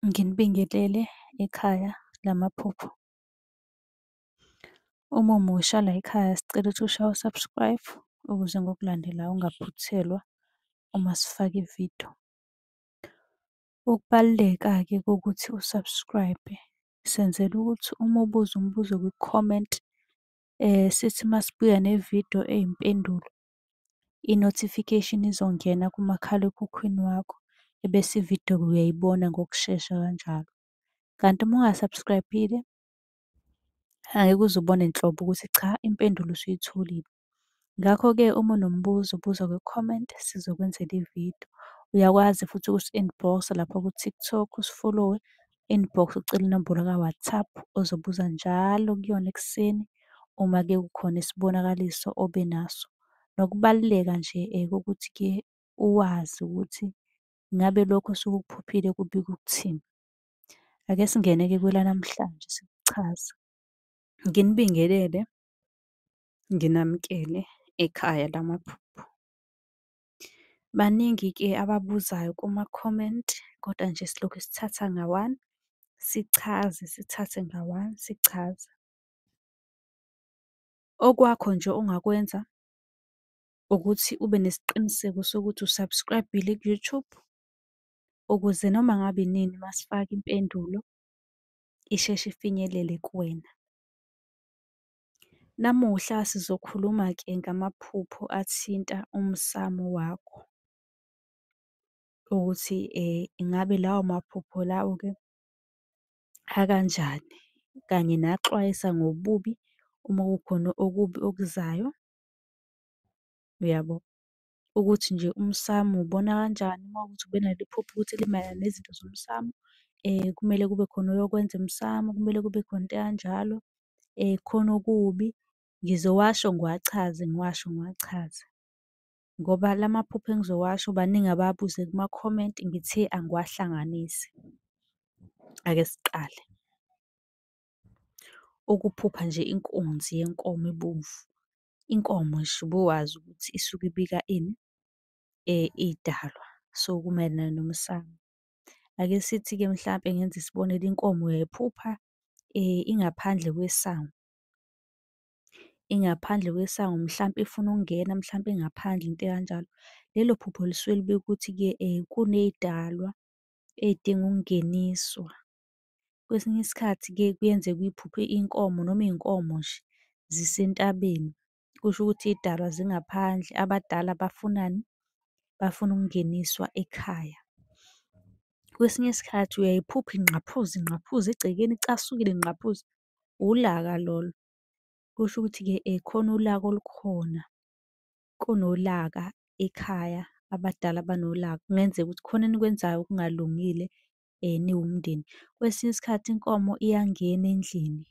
Nginibingelele ekhaya lamaphupho. Uma umusha layikhaya sicela ukuthi ushaye u-subscribe ukuze ngokulandelayo ungaphuthelwa uma sifaka ividiyo. Ukubaluleka-ke kokuthi u-subscribe-e, senzela ukuthi uma ubuza umbuzo kwi-comment, sithi uma sibuya nevidiyo eyimpendulo, i-notification izongena kumakhalekhukhwini wakho, ebese ividiyo-ke uyayibona ngokushesha kanjalo. Kanti uma unga-subscribe-ile, angeke uze ubone nhlobo ukuthi cha impendulo usuyitholile. Ngakho-ke uma unombuzo buza kwi-comment sizokwenzela ividiyo. Uyakwazi futhi ukusi-inbox-a lapha ku-TikTok usifolowe, inbox ucele inombolo ka-WhatsApp ozobuza njalo kuyona ekuseni uma-ke kukhona isibonakaliso obe naso. Nokubaluleka nje kokuthi-ke uwazi ukuthi ngabe lokhu osuke ukuphuphile kubika ukuthini. Ake singene-ke kwelanamhlanje sikuchaze. Nginibingelele, nginamukele ekhaya lamaphupho. Baningi-ke ababuzayo kuma-comment, kodwa nje silokhu sithatha nga-one, sichaze, sithathe nga-one, sichaze. Okwakho nje ongakwenza ukuthi ube nesiqiniseko sokuthi u-subscribe-ile ku-YouTube, ukuze noma ngabe inini uma sifaka impendulo isheshe ifinyelele kuwena. Namuhla sizokhuluma-ke ngamaphupho athinta umsamo wakho, ukuthi ingabe lawo maphupho lawo-ke akanjani, kanye naxwayisa ngobubi uma kukhona okubi okuzayo, uyabo? Ukuthi nje umsamo uwubona kanjani uma kuwukuthi ube nalo iphupho ukuthi limayelana nezinto zomsamo, kumele kube khona oyokwenza emsamo, kumele kube khona into ekanjalo, khona okubi. Ngizowasho ngiwachaze, ngiwasho ngiwachaze, ngoba la maphupho engizowasho baningi ababuze kuma-comment, ngithe angiwahlanganise. Ake siqale. Ukuphupha nje inkunzi yenkomo ebomvu, inkomo nje ubowazi ukuthi isuke ibika ini? Iy'dalwa, so kumayelana nomsamo. Ake sithi-ke mhlampe ngenze isibonelo, inkomo uyayiphupha ingaphandle kwesango, ingaphandle kwesango mhlampe ifuna ukungena, mhlampe ingaphandle into ekanjalo. Lelo phupho lisuke libika ukuthi-ke kuney'dalwa ey'dinga ukungeniswa. Kwesinye isikhathi-ke kuyenzeka uyiphuphe inkomo noma iy'nkomo nje zisentabeni, kusho ukuthi iy'dalwa zingaphandle, abadala bafunani? Bafuna ukungeniswa ekhaya. Kwesinye isikhathi uyayiphupha ingqaphuza ingqaphuza egcekeni icasukile ingqaphuza, ulaka lolo. Kusho ukuthi-ke khona ulaka olukhona, kunolaka ekhaya, abadala banolaka. Kungenzeka ukuthi khona enikwenzayo okungalungile niwumndeni. Kwesinye isikhathi inkomo iyangena endlini,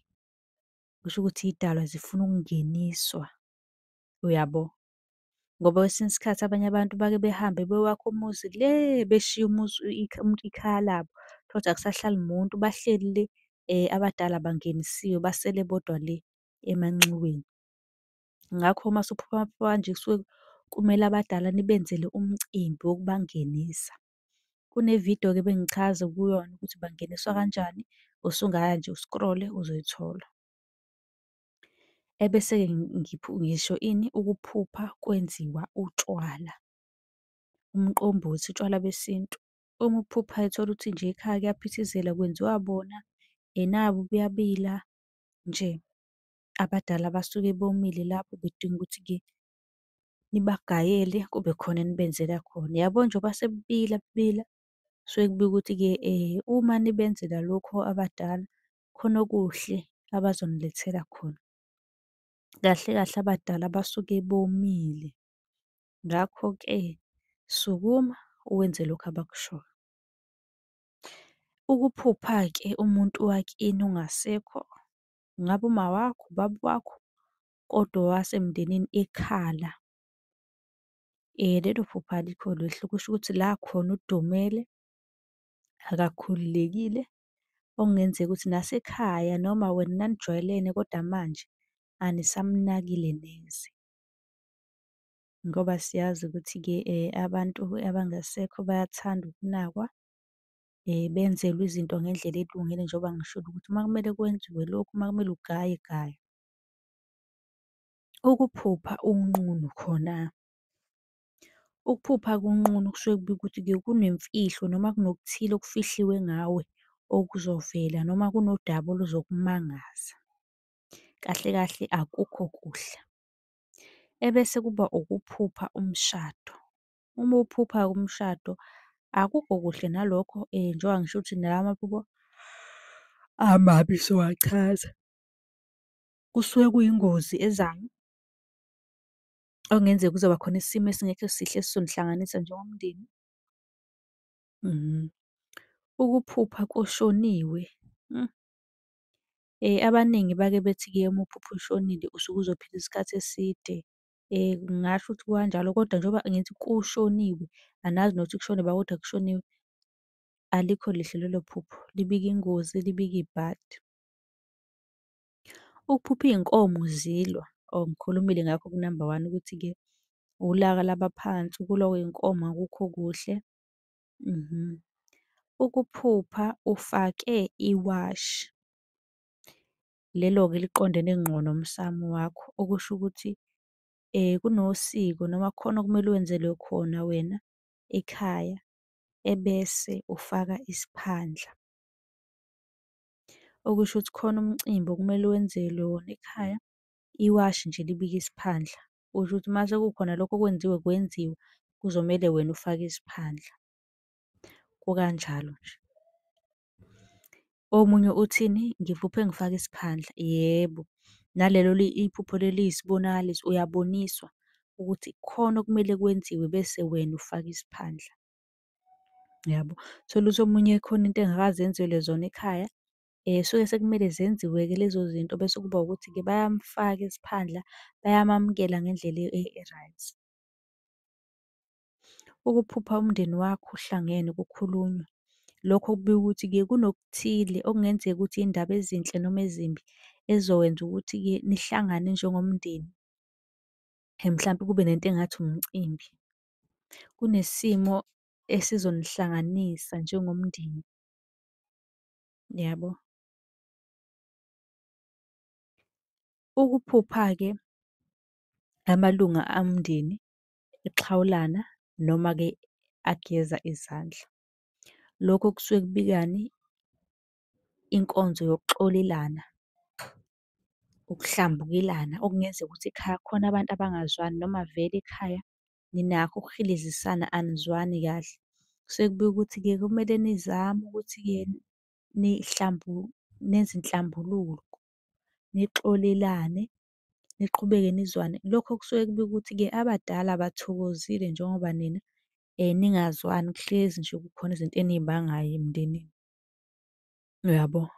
kusho ukuthi iy'dalwa zifuna ukungeniswa, uyabo? Ngoba kwesinye isikhathi abanye abantu bake behambe beyowakha umuzi le, beshiye umuzi ikhaya labo. Uthole ukuthi akusahlali muntu, bahleli le abadala abangenisiwe basele bodwa le emanxiweni. Ngakho uma usuphupha amaphupho akanje kusuke kumele abadala nibenzele umcimbi wokubangenisa. Kune-video-ke ebengichaza kuyona ukuthi bangeniswa kanjani, usungaya nje u-scroll-e uzoyithola. Ebese-ke ngisho ini? Ukuphupha kwenziwa utshwala, umqombothi, utshwala besintu. Uma uphupha uthole ukuthi nje ekhaya kuyaphithizela kwenziwa bona, nabu buyabila nje, abadala basuke bomile lapho bedinga ukuthi-ke nibagayele kube khona enibenzela khona. Uyabo njengoba sekubila kubila, kusuke kubika ukuthi-ke uma nibenzela lokho abadala, khona okuhle abazonilethela khona. Kahle kahle abadala basuke bomile, ngakho-ke sukuma uwenze lokhu abakushoyo. Ukuphupha-ke umuntu wakini ongasekho, ngabe umawakho, ubaba wakho, kodwa owasemndenini ekhala, lelo phupho alikho lihle, kusho ukuthi la khona udumele, akakhululekile, okungenzeka ukuthi nasekhaya noma wena nanijwayelene kodwa manje anisamnakile neze. Ngoba siyazi ukuthi-ke abantu abangasekho bayathanda ukunakwa. Benzelwe izinto ngendlela elungile njengoba ngishilo ukuthi uma kumele kwenziwe lokhu, uma kumele ugaye, gaya. Ukuphupha unqunu khona. Ukuphupha-ke unqunu kusuke kubika ukuthi-ke kunemfihlo noma kunokuthile okufihliwe ngawe okuzovela noma kunodaba oluzokumangaza. Kahle kahle akukho kuhle. Ebese kuba ukuphupha umshado. Uma uwuphupha-ke umshado akukho kuhle nalokho njengoba ngisho ukuthi lawa amaphupho amabi sowachaza. Kusuke kuyingozi ezayo, okungenzeka kuzoba khona isimo esingekho sihle esizonihlanganisa njengomndeni. Ukuphupha kushoniwe, abaningi bake bethi-ke uma uphupha ushonile usuke uzophila isikhathi eside. Ngingasho ukuthi kukanjalo kodwa njengoba ngithi kushoniwe, anazi nokuthi kushone ba kodwa kushoniwe, alikho lihle lelo phupho, libika ingozi, libika ibhadi. Ukuphupha iy'nkomo zilwa, oh ngikhulumile ngakho kunamba one ukuthi-ke ulaka labaphansi, ukulwa kwey'nkomo akukho kuhle. Ukuphupha ufake iwashi, lelo-ke liqondene ngqo nomsamo wakho, okusho ukuthi kunosiko noma kukhona okumele wenzelwe khona wena ekhaya, ebese ufaka isiphandla. Okusho ukuthi khona umcimbi okumele wenzelwe wona ekhaya, iwashi nje libika isiphandla. Kusho ukuthi mase kukhona lokho okwenziwe kwenziwa, kuzomele wena ufake isiphandla, kukanjalo nje. Omunye uthini? Ngiphuphe ngifaka isiphandla. Yebo, nalelo iphupho leli liyisibonakaliso, uyaboniswa ukuthi khona okumele kwenziwe bese wena ufaka isiphandla, yabo. Uthole ukuthi omunye khona into engakaze enzelwe zona ekhaya, suke sekumele zenziwe-ke lezo zinto bese kuba ukuthi-ke bayamfaka isiphandla, bayamamukela ngendlela e-right. Ukuphupha umndeni wakho uhlangene kukhulunywa, lokho kubika ukuthi-ke kunokuthile okungenzeka ukuthi iy'ndaba ezinhle noma ezimbi ezizokwenza ukuthi-ke nihlangane njengomndeni, mhlampe kube nento engathi umcimbi. Kunesimo esizonihlanganisa njengomndeni, yabo. Ukuphupha-ke amalunga omndeni exhawulana noma-ke ageza izandla, lokho kusuke kubikani? Inkonzo yokuxolelana, ukuhlambukelana okungenzeka ukuthi ekhaya kukhona abantu abangazwani noma vele ekhaya ninakho ukuhilizisana anizwani kahle. Kusuke kubika ukuthi-ke kumele nizame ukuthi-ke nenze inhlambuluko, nixolelane, niqhubeke nizwane. Lokho kusuke kubika ukuthi-ke abadala abathokozile njengoba nina ningazwani, kuhlezi nje kukhona izinto eniy'bangayo emndenini, uyabo?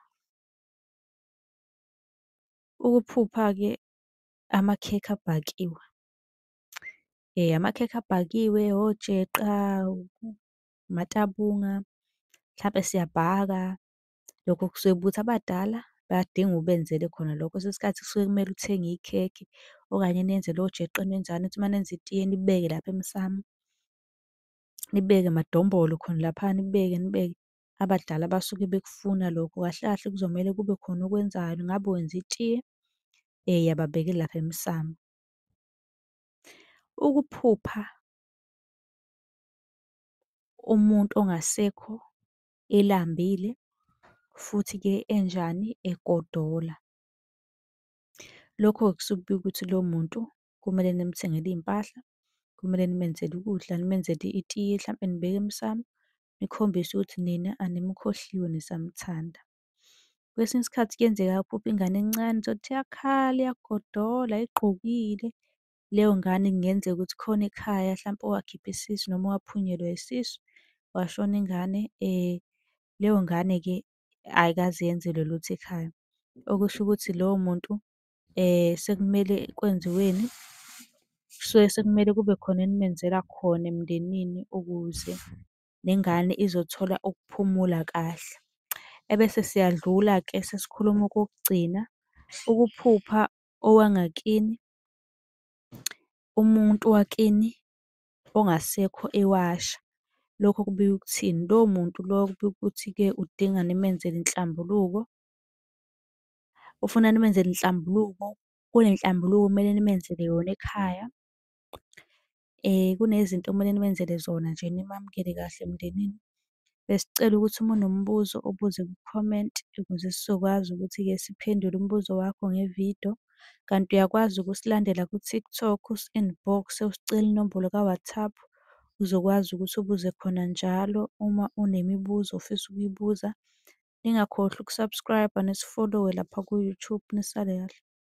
Ukuphupha-ke amakhekhe abhakiwe, amakhekhe abhakiwe, ojeqa, amatabunga, mhlampe siyabhaka. Lokho kusuke kuwukuthi abadala bayadinga ubenzele khona lokho. Kwesinye isikhathi kusuke kumele uthenge ikhekhe okanye nenze lo jeqe nenzani, nithi uma nenza itiye nibeke lapha emsamu, nibeke madombolo khona laphaya, nibeke nibeke. Abadala basuke bekufuna lokho. Kahle kahle kuzomele kube khona okwenzayo, ngabe wenza itiye, uyababekela lapha emsamu. Ukuphupha umuntu ongasekho elambile futhi-ke enjani? Egodola. Lokho-ke kusuke kubika ukuthi lowo muntu kumele nimthengele iy'mpahla, kumele nimenzele ukudla, nimenzele itiye, hlampe nibeke emsamu, nikhombise ukuthi nina animukhohliwe nisamthanda. Kwesinye isikhathi kuyenzeka uphuphe ingane encane, uthole ukuthi iyakhala, iyagodola, ayigqokile. Leyo ngane kungenzeka ukuthi khona ekhaya hlampe owakhipha isisu noma owaphunyelwa isisu, washona ingane. Leyo ngane-ke ayikaze yenzelwe lutho ekhaya, okusho ukuthi lowo muntu sekumele kwenziweni? Kusuke sekumele kube khona enimenzela khona emndenini ukuze nengane izothola ukuphumula kahle. Ebese siyadlula-ke sesikhuluma okokugcina, ukuphupha owangakini, umuntu wakini ongasekho ewasha. Lokho kubika ukuthini? Lowo muntu loyo kubika ukuthi-ke udinga nimenzele inhlambuluko, ufuna nimenzele inhlambuluko, kunenhlambuluko okumele nimenzele yona ekhaya. Kunezinto okumele nimenzele zona nje nimamukele kahle emndenini. Besicela ukuthi uma unombuzo ubuze ku-comment ukuze sizokwazi ukuthi-ke siphendule umbuzo wakho ngevidiyo. Kanti uyakwazi ukusilandela ku-TikTok, usi-inbox-e usicele inombolo ka-WhatsApp, uzokwazi ukuthi ubuze khona njalo uma unemibuzo ofisa ukuyibuza. Ningakhohlwa uku-subscribe-a nisi-follow-e lapha ku-YouTube. Nisale kahle.